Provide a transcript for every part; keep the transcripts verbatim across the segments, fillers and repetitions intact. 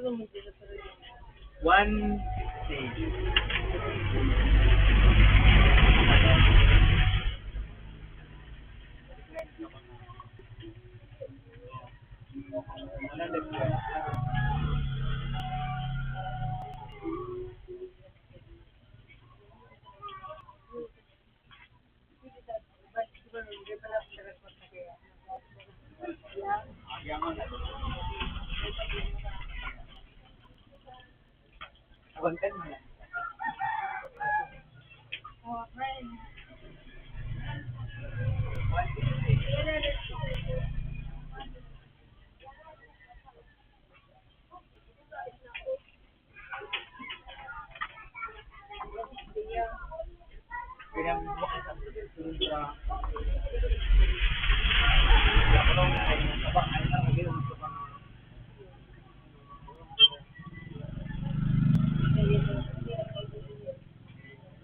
One sixty.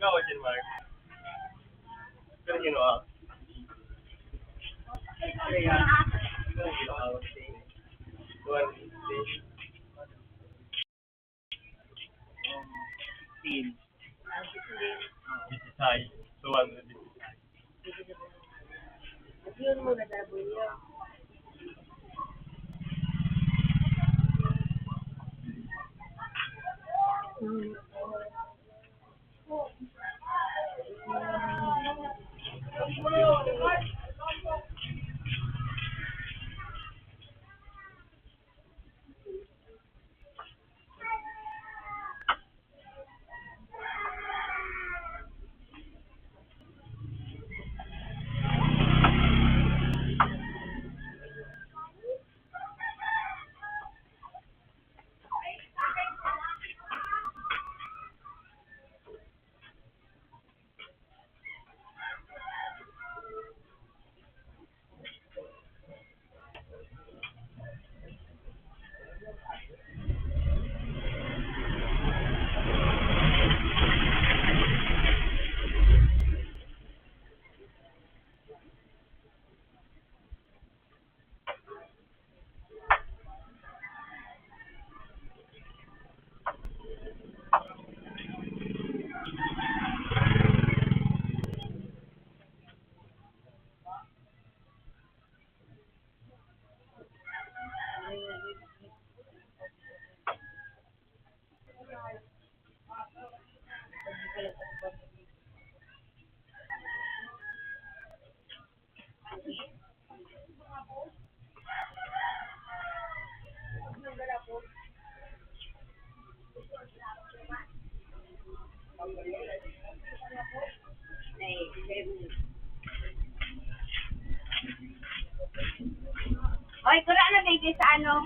Ikaw, Mark. Pero you know, ah. Kaya, pero you know, ah, sixteen. Sixteen. Two hundred. Hoy, kura na, baby, sa ano?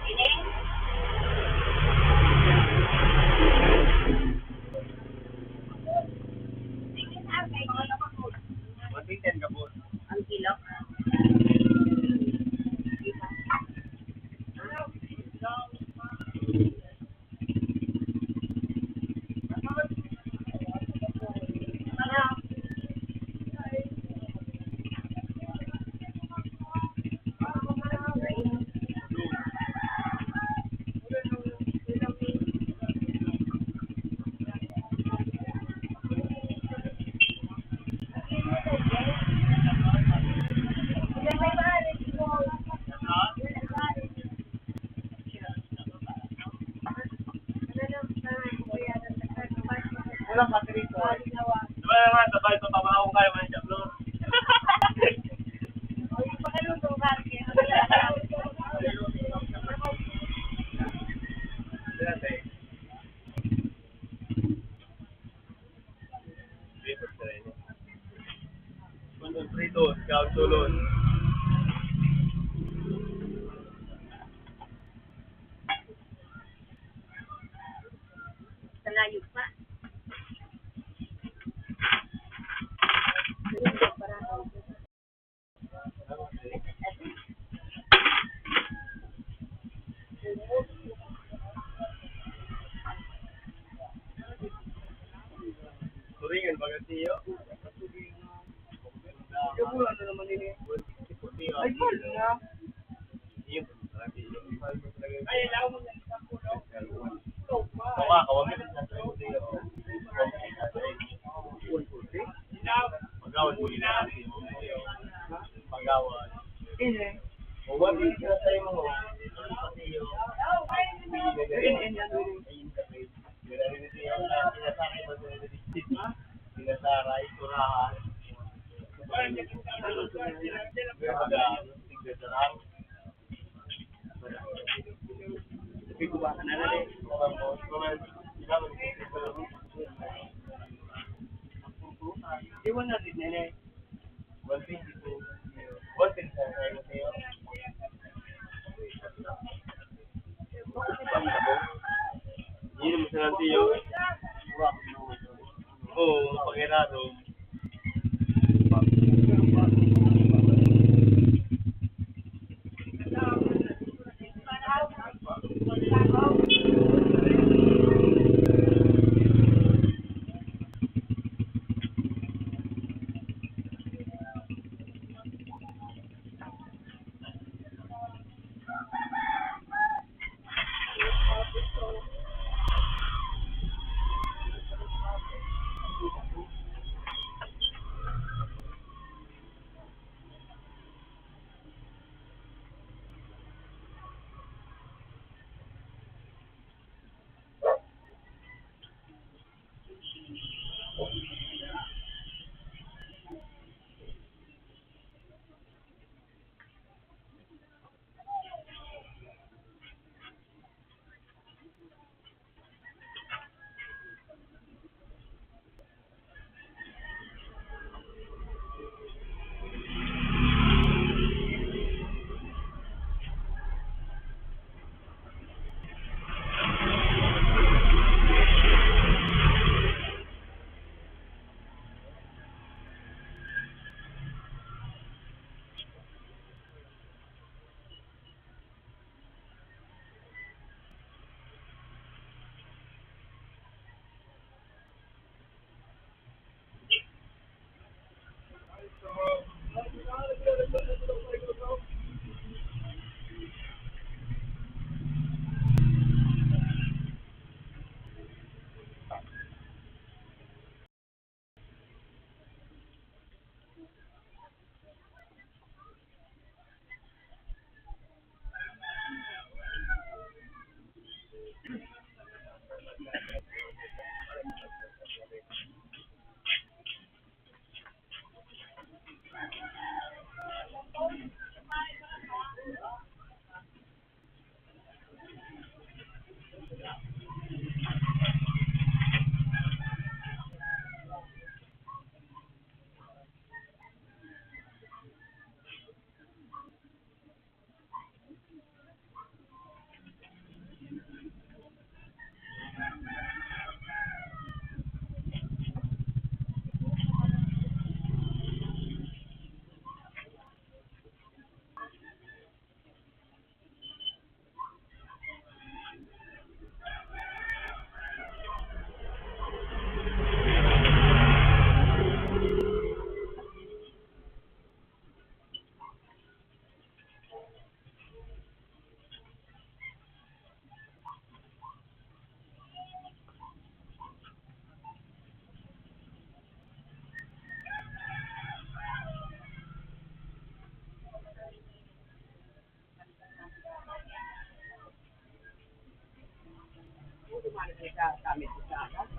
Ini? One twenty ang gabos. Ang kilo? Walang battery po. Diba naman, sabay, papamahaw kayo, man, siya, no? Prito, ikaw, tulon. Sa layo pa. Turingan, baga siyo. Ano naman ini? Ay, mahal na. Baka, kawag na sa Pagawan po nila. Pagawan. Uwan din sila sa imo. Pati yung pinagay. Ayun ka, babe. Pinasaray mo sa Pinasaray, Turahan. Pinasaray. Iwan na rin nila. Hindi naman sila tiyo. Oo, pagkirado.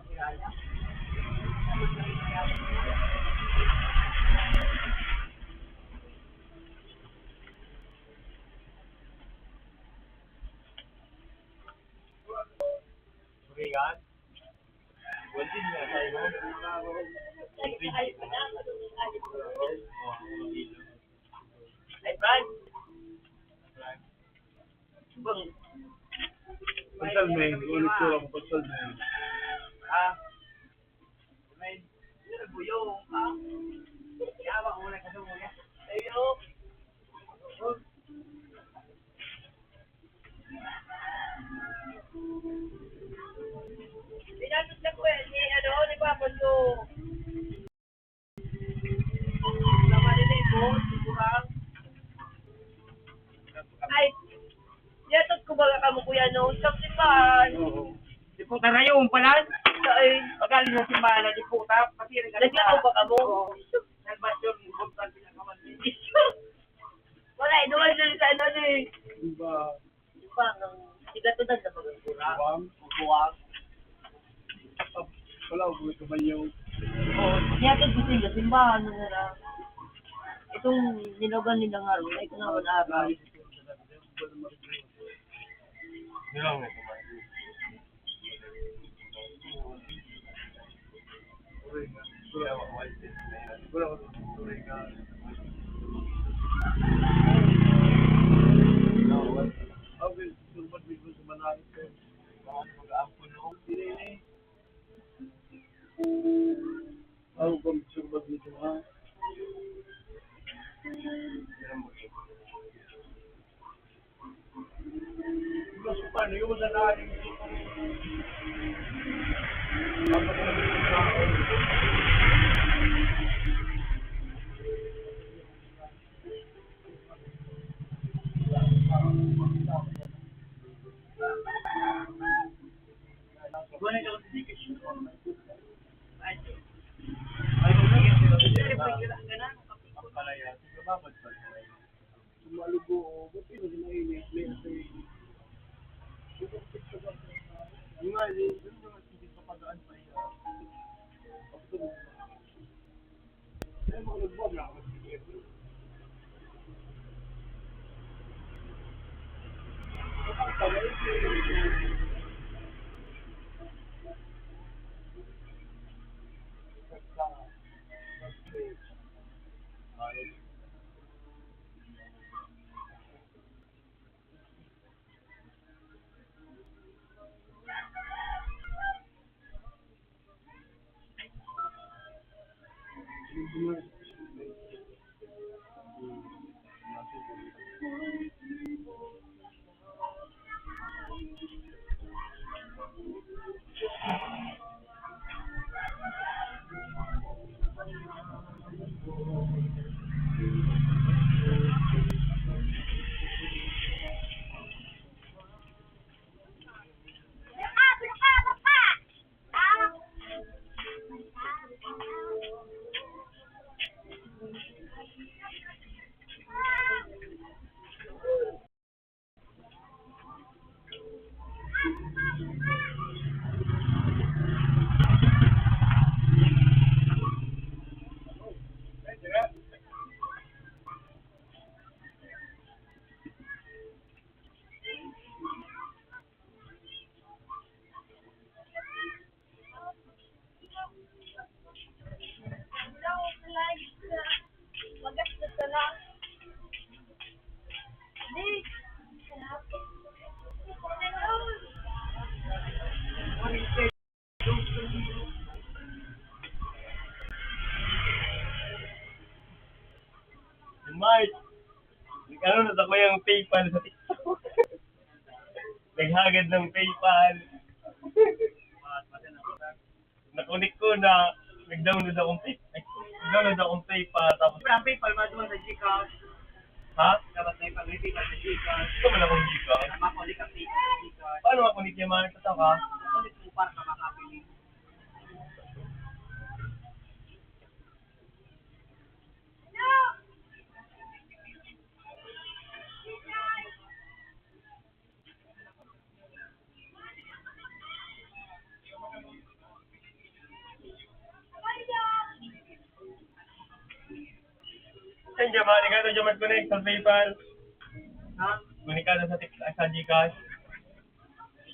Obrigado. Ay, Brad. Bang. Pasal, men. Ulit ko lang, pasal, men. Ah. Men. Yun ang buyong, ah. Yawa ko na kasi mo yan. Ayo. Pinasok na po yan ni, ano, ni Papa Joe. Ay, yato Nausap simbahan. Oo. Di po tarayon pala. Ay. Pag-alis ng simbahan na di po, tap, pati rin ka Naglakaw pa ka mo? Oo. Salvation, importante na kaman. Wala, inuman dyan sa ano, ano eh. Diba? Diba, ang sigatudan na mga Buwang? Buwang. Wala, uwi ka ba yun? Oo, niya ito gusto yung simbahan na nila. Itong nilogan nila nga, wala ito na wala. Ako pag-obserba dito, ha? Mas paano yung sa lalim? Mike, nag-ano na sa kuyang PayPal sa TikTok? Naghagad ng PayPal. Nakunik ko na, nag-download akong Pay-, nag-download akong PayPal, tapos Siyempre, ang PayPal, maduma sa GCash. Ha? Dapat may pag-repeat sa GCash. Gusto mo na akong GCash? Ang makunik ang PayPal sa GCash. Paano makunik yung mga ito ka? Makunik mo para ka makapili. Saan dyan, mga ligado dyan, mag-connect sa PayPal? Ha? Connect ka na sa Tik-, sa GCash.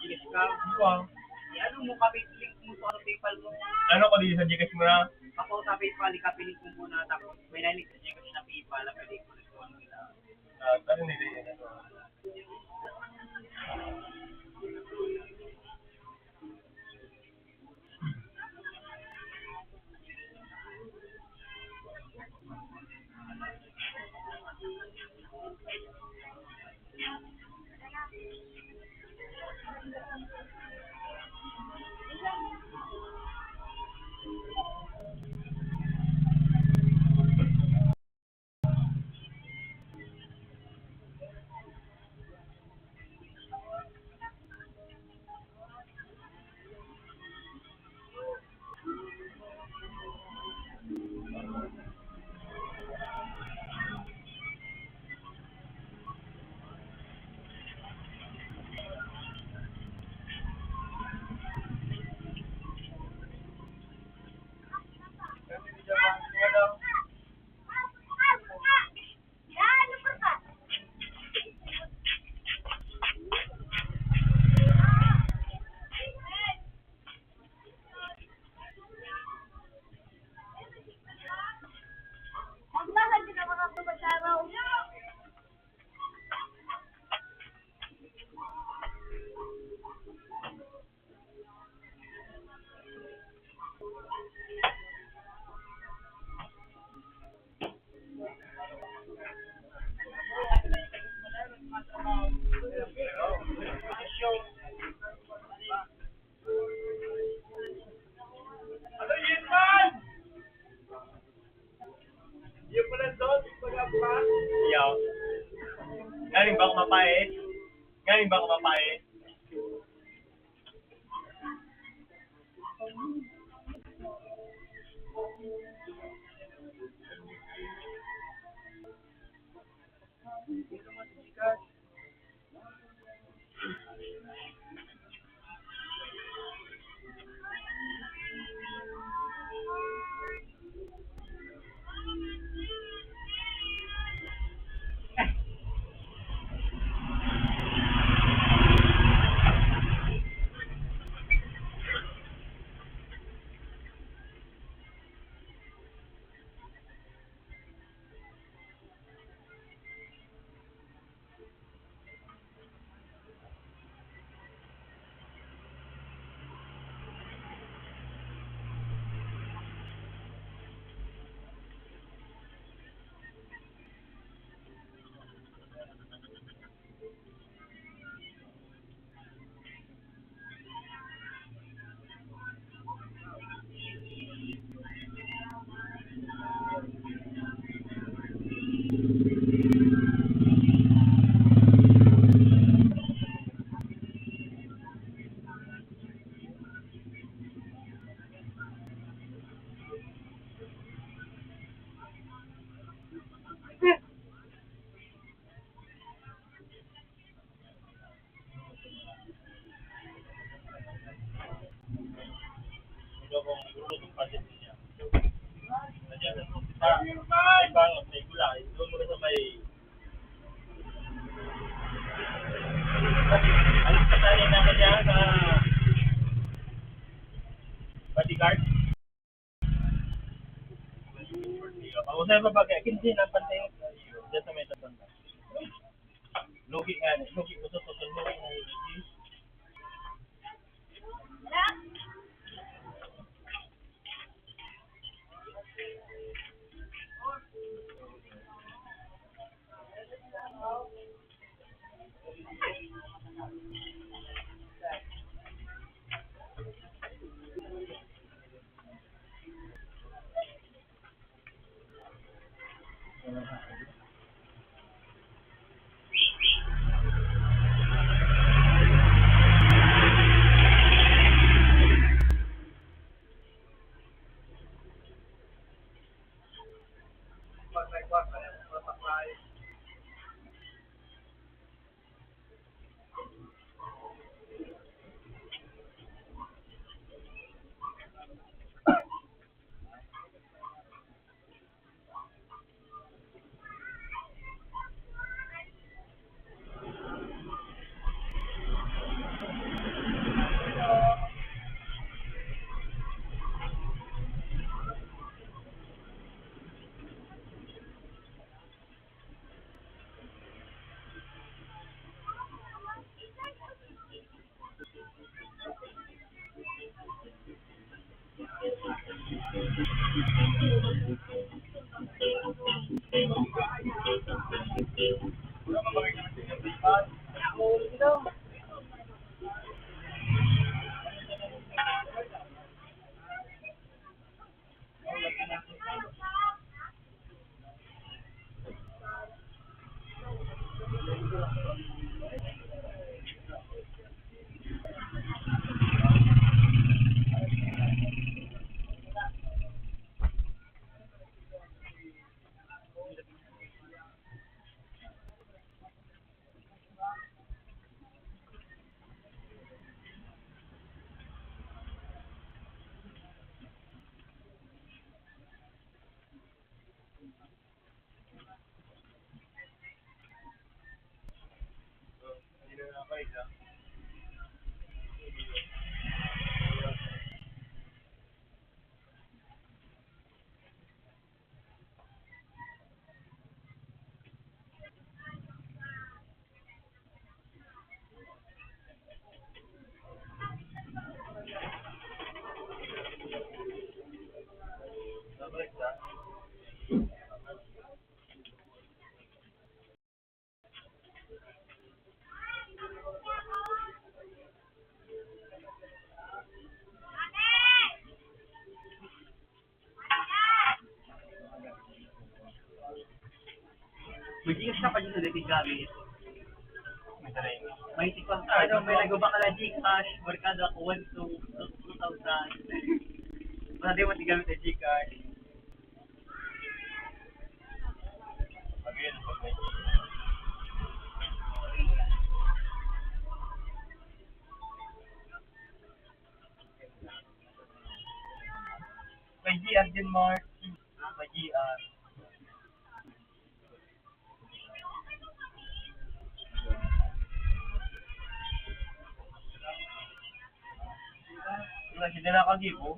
Yes ka. Wow. I-ano mo kami, link mo sa ano, PayPal mo. Ano ko, di sa GCash mo na? Ako sa PayPal, ikapiling ko muna, tapos may nainig sa GCash na PayPal, ang pwede ko rin kung ano nila. Ah, ano nila yun? Ano sa tayo na kanya sa bodyguard? Pausay pa ba? Kaya kinsi na pantay. Diyan sa may tapon. Lugi nga, lugi ko sa susunod. May Gcash ka pa dyan sa dati gamit. May tikang, ano, may nagubak na GCash, barkada ko, one, two, two thousand. Basta di mo tigamit na GCash. May G R din, Mark. May G R. Wala siya nakakagibo.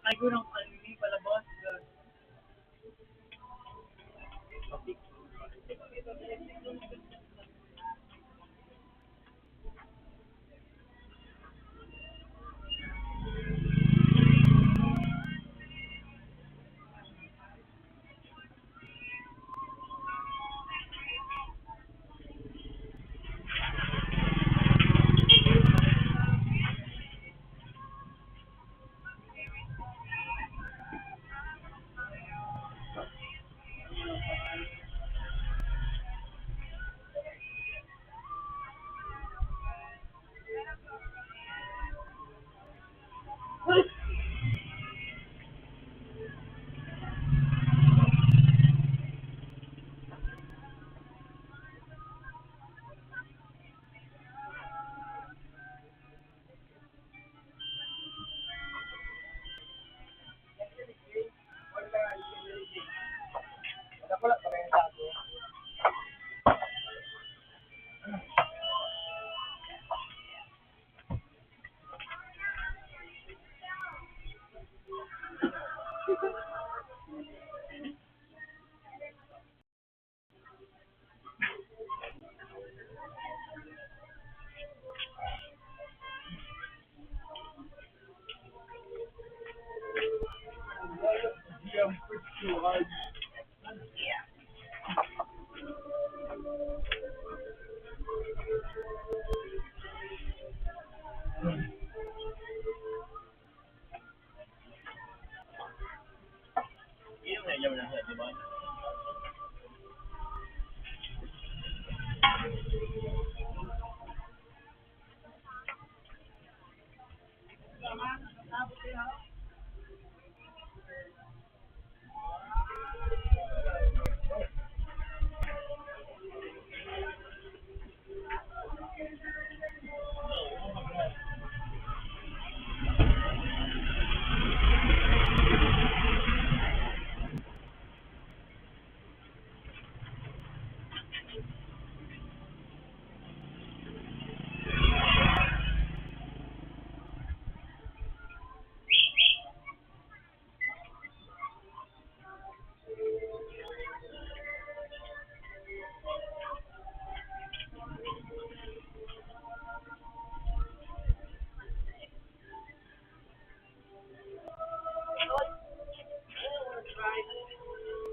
Ay, gurang kalini, palabas, God.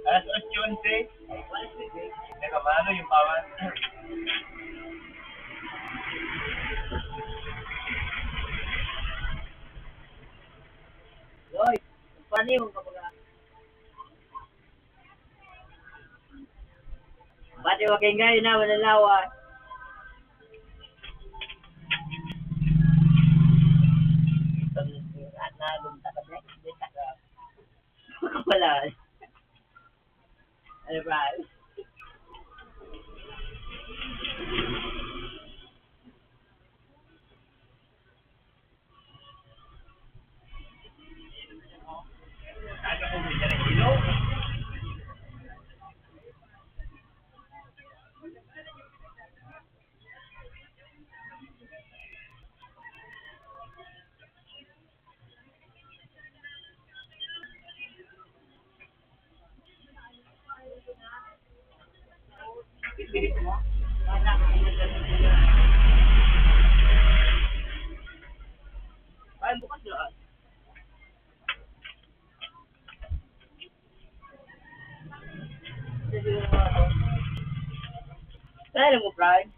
Alas otso onse. Nakamano yung bawal. Hoy, paano yung kabaga? Pati wa kay ngayon na, wala lawas. Itong lahat na gumta ka, Black. Hindi, taka. Wala. Ano ba? Ay, bukas na. Kaya alam mo, Pride?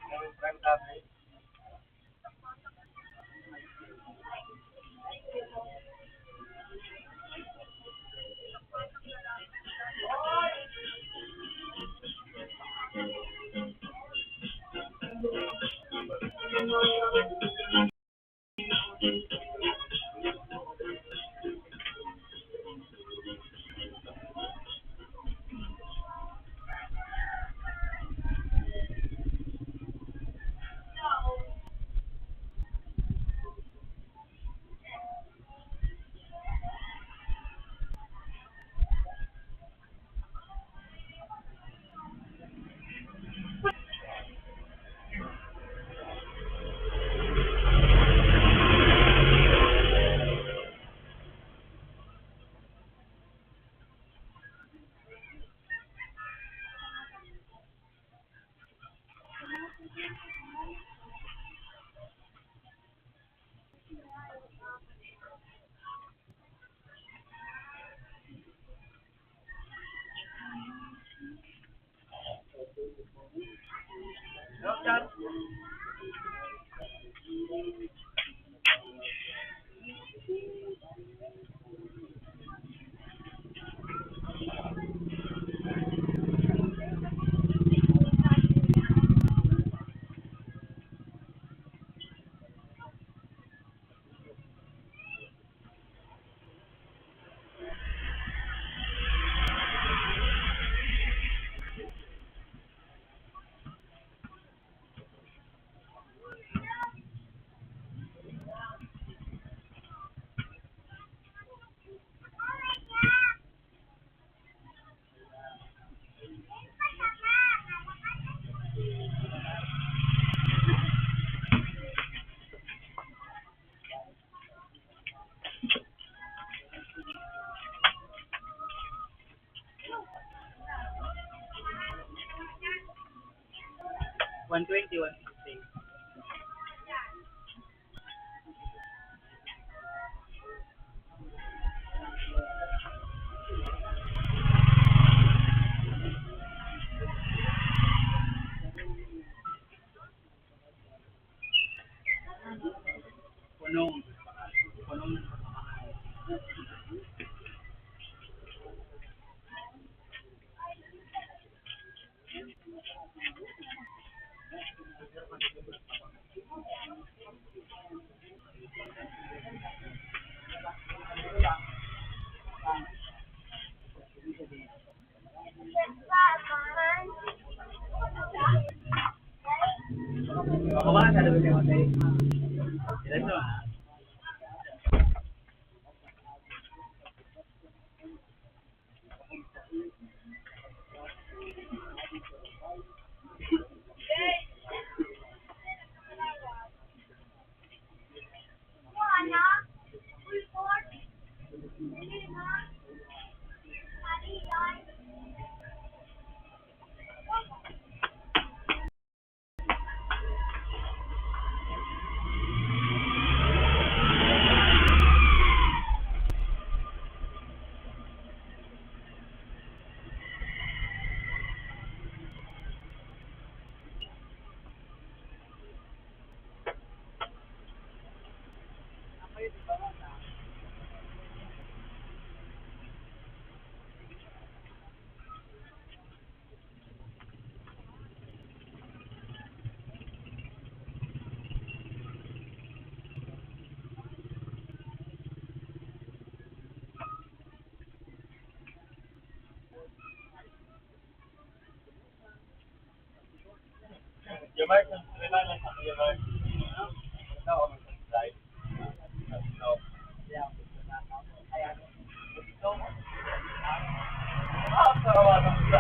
One twenty, one fifty. Punong. Punong. Kuya Mark, subscribe na sa Kuya Mark. Ikaw, mag-subscribe. Ah, para wala sa.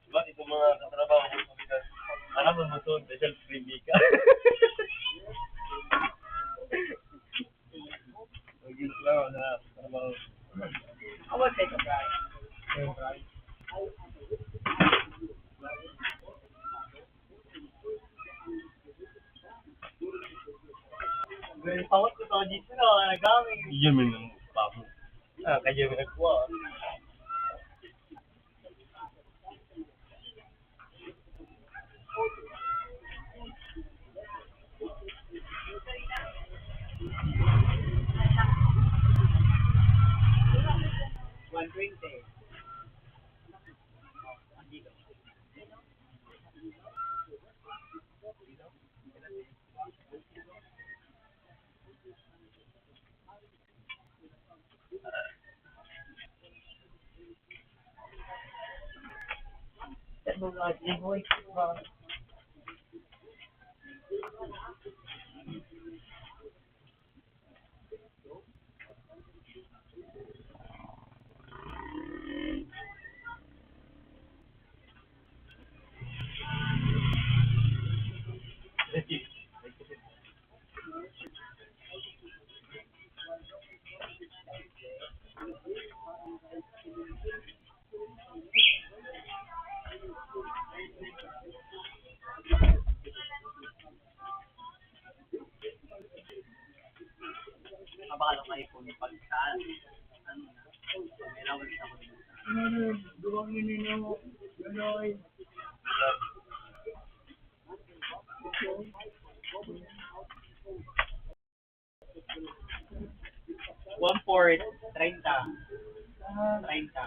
Diba, itong mga katrabaho ko, sabi ka, "Alam mo, Muson, special baby ka." Naging trabaho na trabaho. Awan kayo, Brian. Kayo, Brian. Pawat ko sa dito na, nagamit. Iya, may nang papo. Ah, kayo may nagkuha. One twenty. Kabalo kayo kung pagka, ano na, may lawan sa mga. Ano, duwang ini, no? Ganoy. One fourth, treinta. Treinta.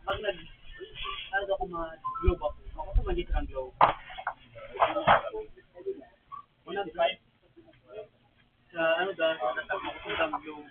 Pag nag-, ano ako, mag-globe ako. Ako po, mag-globe. Sa ano daw, sa tatapos ng globe.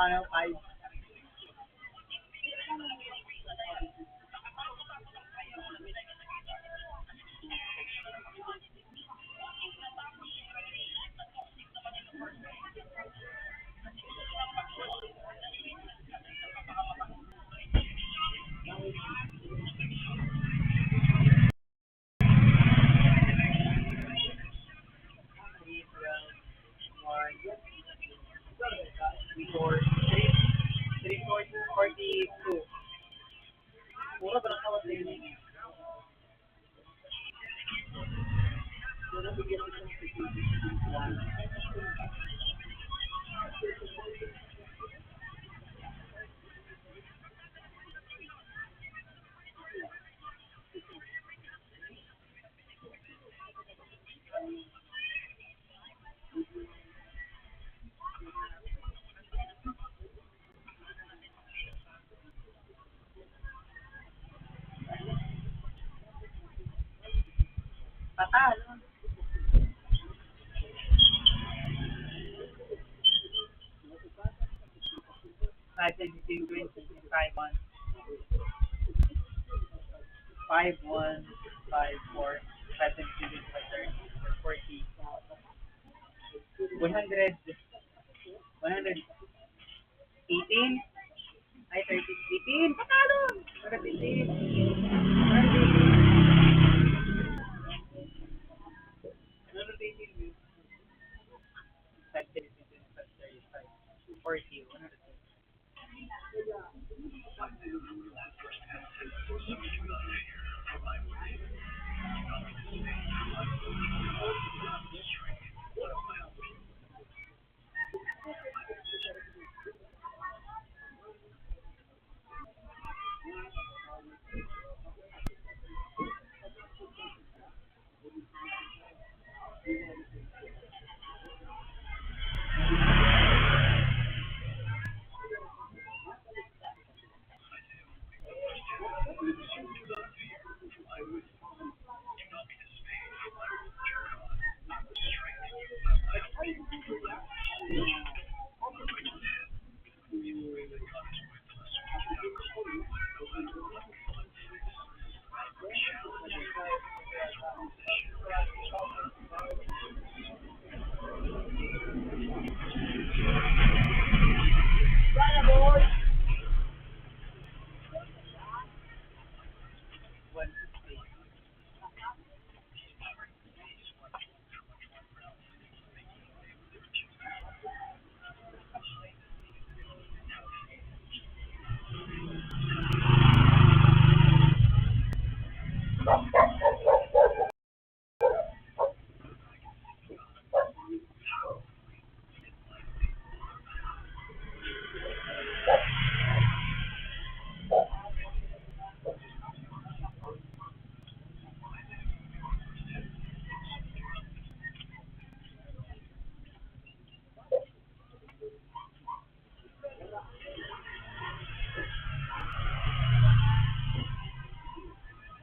Ano, five. Three, twelve, one, four, three, three, forty, forty-two. Mura ba lang kawat na yun? Patalo. Five, ten, fifteen, twenty, five, one. Five, one, five, four, five, ten, fifteen, twenty, five, thirty, forty. One hundred. One hundred. Eighteen? Ay, thirty. Eighteen? Patalo! One hundred eighteen. One hundred eighteen.